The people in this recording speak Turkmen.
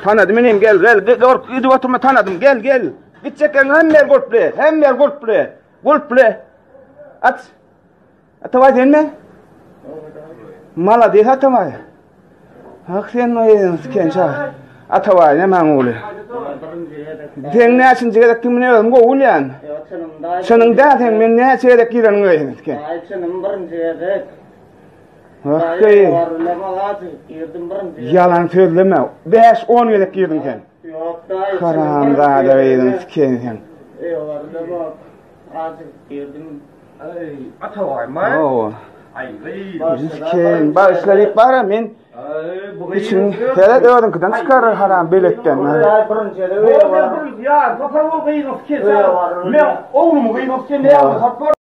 Tanadym inim gel gel gel gidip oturma tanadym gel gel. Gitjek hemme ýer gulply hemme ýer gulply gulply. Aç. Atabaý senmi? Malades Atabaý. Hak sen oýun siken çaga. Atabaý nämäň ogly? Sen näçinji gezek kimini özüm gowy bilýän. Çynyň däl sen men näçe gezek gireniň öýüne siken. Aý çynym birinji gezek. Ýalan sözleme. 5-10 gezek girdiň sen. Ýok daýy. Haramzada gyzyň siken sen. Eýwarlamok. Azajyk girdim. Aý, Atabaý maý. Hawa. Aý, gyz. Siken, bagyşla diýip bara men. Aý, bu Içiň seret özüňkiden çykar haram beletden. Daýy birinji gezek öýe Ýa, sapar bol gyzyň siken. Men oglumy gyzyň siken näme sapar.